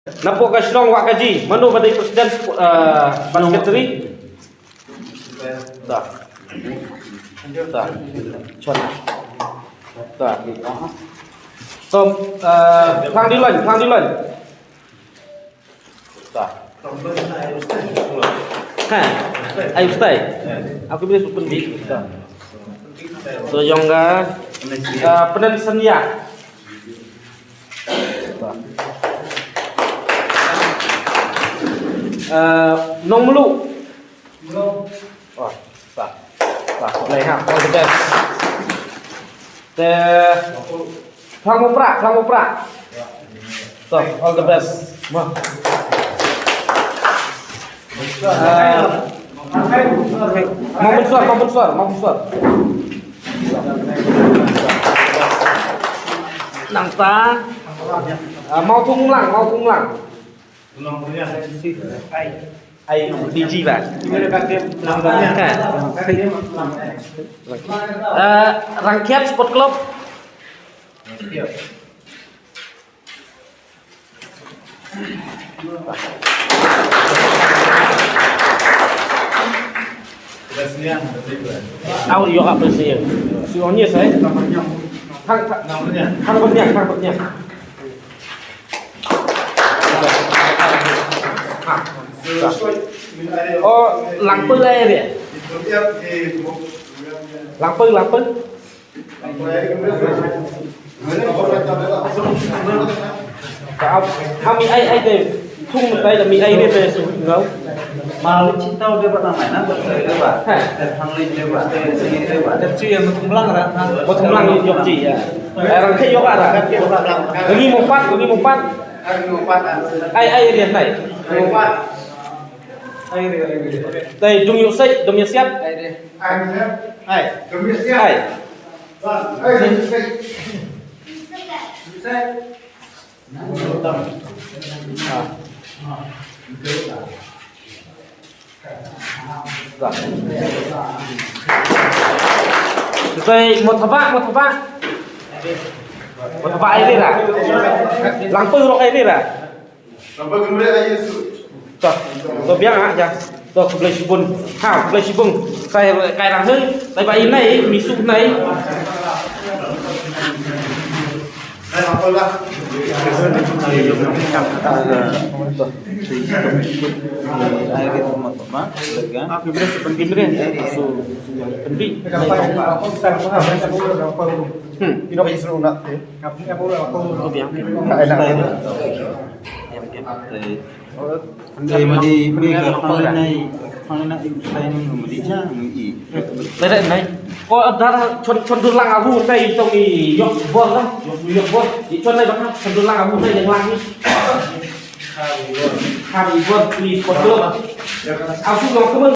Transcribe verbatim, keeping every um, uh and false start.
Napoh ka shnong Wahkaji, mano ba dei president, eh, ban secretary? Ta. Ta. Chon. Ta. To, eh, Phang Dilon, Phang Dilon. Ta. Ha. Ai ustai. Aku boleh pun di. Ta. To, jong ka, eh, Penen Senia. Eh, Nongmulu. Oh, ta. Ta, khublei ha, all the best. Te, Phang Mopra, Phang Mopra. To, all the best. Ma. Eh, Mawbunsor, Mawbunsor, Mawbunsor. Nangta, eh, Mawthunglang, Mawthunglang. Ai, D G ba. Kan. Eh, Rangkiat Sport Club. Au, ïoh apa sih ya? Si Onyes, eh? Thang, thang, thang berniang, thang berniang. Oh, Langpel lah ya dia. Langpel, Langpel. Ka, ha mi ai ai te, thung tai da mi ai re te su ngau. Mau chin tau de ba na mai na ba de ba. Ha. Te thang le de ba, te si de ba. Te chi ya mo thum lang ra. Mo thum lang yok chi ya. Eh, Rangkhei yok ra. Ngi mo pat, ngi mo pat. Ai ai re nai. Mo pat. Ai re, ai re. Tai dung yok sai, dung yok siap. Ai re. Ai. Ai. Dung yok siap. Ai. Sai mo thaba, mo thaba. Mo thaba ai dei ra. Lang pyrok ai dei ra. To, to biang ah, ja. To, khublei shibun. Ha, khublei shibun. Kai, kai rang hei, tai ba inai, misu nai. Hmm. To biang. Dei ma dei, me ka pang nai, pang nai, i sai nai, ma dei ja, ma i. Lada nai. Ko dara chon, chon dur lang abu nai tong i yok bor lah, yok, yok bor. I chon nai baka chon dur lang abu nai yang lang ni. Hari bor, please, bor. Abu lang temen.